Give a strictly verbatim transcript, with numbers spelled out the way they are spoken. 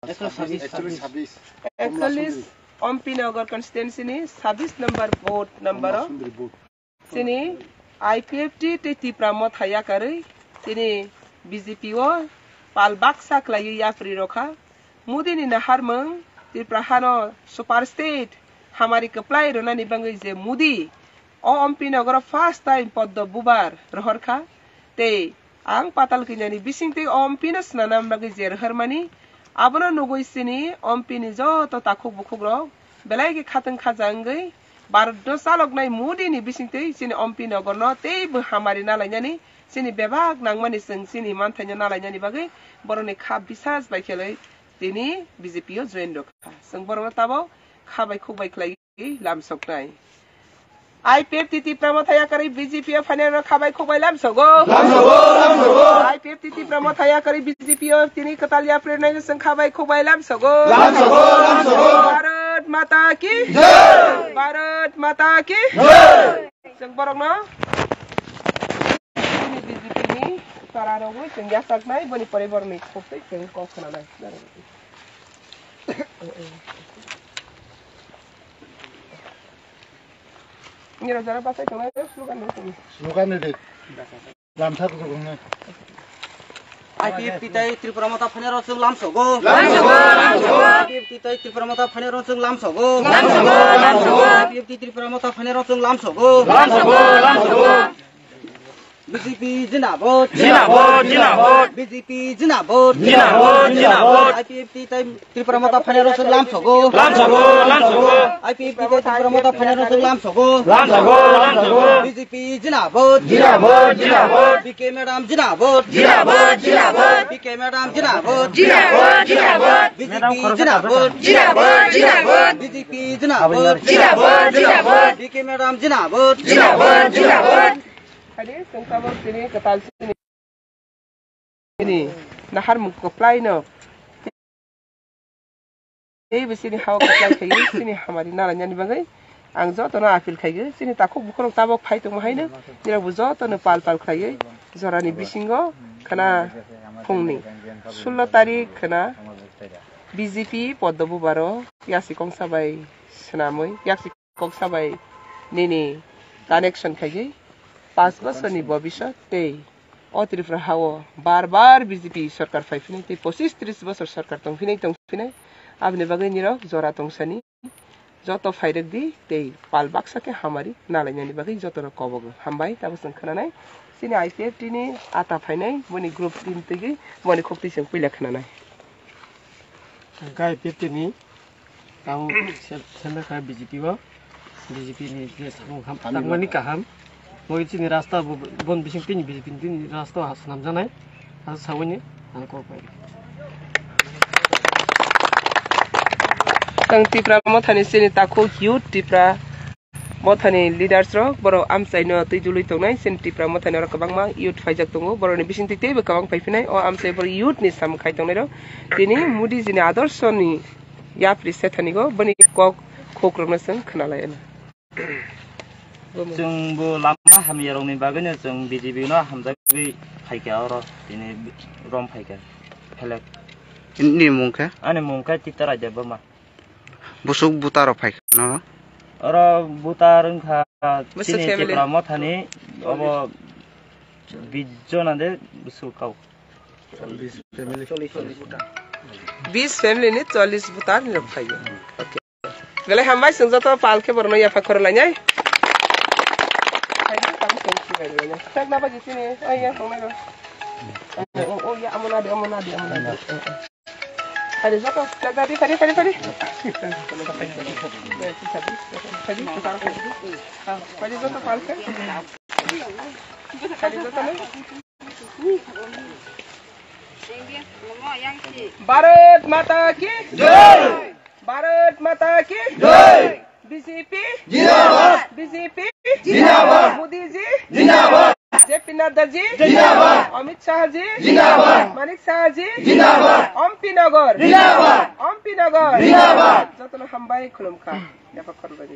Ekshalish. Ekshalish. Ekshalish. Ompi Nagar constituency ni sabbish number vote number o. Sini I P F T tei Tipra Motha yakarwi tini B J P o pal baksa khlaiwi yapri rokha. Modi ni naharmung Tripura hano super state hamari kwplai rwnani bangwi je Modi o Ompi Nogoro first time poddo bubar rohorkha tei ang patal kanya ni bisingtwi o Ompi no swnamna bagwi je rohormani abono nugwi sini Ompi ni joto takhuk bukhuk rok belai khe khatwng khaja wngwi Bharat no chaloknai Modi ni bisingtwi chini Ompi Nogor no teibo hamari nalainani chini bebak nangmani chwng chini manthaino nalainani bagwi borokni kha bisas bai khelwi tini B J P o join rwkha. Chwng borokno tabok kha bai khuk bai khlaiwi lamsoknai. I P F T Tipra Motha yakarwi B J P o phainai rok kha bai khuk bai lamsogo. Lamsogo, lamsogo. I P F T Tipra Motha yakarwi B J P o tini kwtal yapri rwnai chwng kha bai khuk bai lamsogo. Lamsogo, lamsogo. Bharat Mata ki jai. Bharat Mata ki jai. Chwng borokno chini B J P ni chwra rogwi chwng yachaknai boni pore borokni khuk tei chwng kok khwnanai. Nirok jora bachai tongnai slogan rw tong. Slogan rw di. Lamsa kuchuk wngnai. I P F T tei Tripura Motha phainai rok chwng lamsogo. Lamsogo, lamsogo. I P F T tei Tripura Motha phainai rok chwng lamsogo. Lamsogo, lamsogo. I P F T Tripura Motha phainai rok chwng lamsogo. Lamsogo, lamsogo. B J P jindabad. Jindabad, jindabad. B J P jindabad. Jindabad, jindabad. I P F T tei Tripura Motha phainai rok chwng lamsogo. Lamsogo, lamsogo. I P F T tei Tripura Motha phainai rok chwng lamsogo. Lamsogo, lamsogo. B J P jindabad. Jindabad, jindabad. B K madam jindabad. Jindabad, jindabad. B K madam jindabad. Jindabad, jindabad. B J P jindabad. Jindabad, jindabad. B J P jindabad. Jindabad, jindabad. B K madam jindabad. Jindabad, jindabad. Hadi, chwng tabok tini kwtal sini. Ini naharmung kwplai no. Tei bo chini hao kwplai khaiwi chini hamari nalainani bagwi ang jotono appeal khaiwi chini takhuk bukhurok tabok phai tongma haino nirokbo jotono pal pal khaiwi jorani bisingo khwna phungni sullo tarik khwna B J P poddo bubaro yaksi kongsa bai swnamwi yaksi kok sabai nini connection khaigwi panch bosorni bobiswt tei o Tripura hao bar bar B J P sorkar phai phinai tei pochis tris bosor sorkar tong phinai tong phinai aboni bagwi nirok jora tongsani joto phairwk di tei pal baksa khe hamari nalainani bagwi jotono kobogo hambai tabuk chwng khwnanai chini I P F T ni ata phainai boni group tin twi boni khok twi chwng puila khwnanai. Hwnkhe I P F T ni tabuk sel-, selekha B J P o, B J P ni je samung ham, tangmani kaham. Bo chini rasta bo, bon bising tini B J P ni tini rasta o swnamjaknai. Asa sawini ang kok bai. Tang Tipra Mothani chini takhuk youth Tipra Mothani leaders rok borok amchaino twi dului tongnai, chini Tipra Mothani oro kwbangma youth phaijak tongo, borokni bisingtwi teibo kwbang phai phinai. O amchai borok youth ni samung khai tongnai rok tini Modi ji ni adorsho ni yapri sethani go boni kok khuk rokno chwng khwnalai ano. Chwng bo lama hamya rokni bagwi no chwng B J P no hamjagwi phaikha oro tini rom phaikha phelek. Nini mung khe? Ani mung khe Chitta Raja Burma. Busuk buta rok phai kheno. Oro buta wngkha Busuk chini family. Tipra Mothani obo bish jona de busuk kau. Bish family ni chollish buta ni rok phai. Okay. Belai hambai chwng joto pal khe borno yapha khoro lainai. Thek na baji chini, ai ya, tongnai rok. O, o, ya, amona de, amona de, amona de. Hari joto, lagadi, hari, hari, hari. Hari joto palke. Hari joto ne. Bharat Mata ki jai. Bharat Mata ki jai. B J P jindabad. B J P jindabad. Modi ji jindabad. J P Nadda ji jindabad. Amit Shah ji jindabad. Manik Saha ji jindabad. Ompi Nagar jindabad. Ompi Nagar jindabad. Jotono hambai khulumkha. Yapha khorbai di.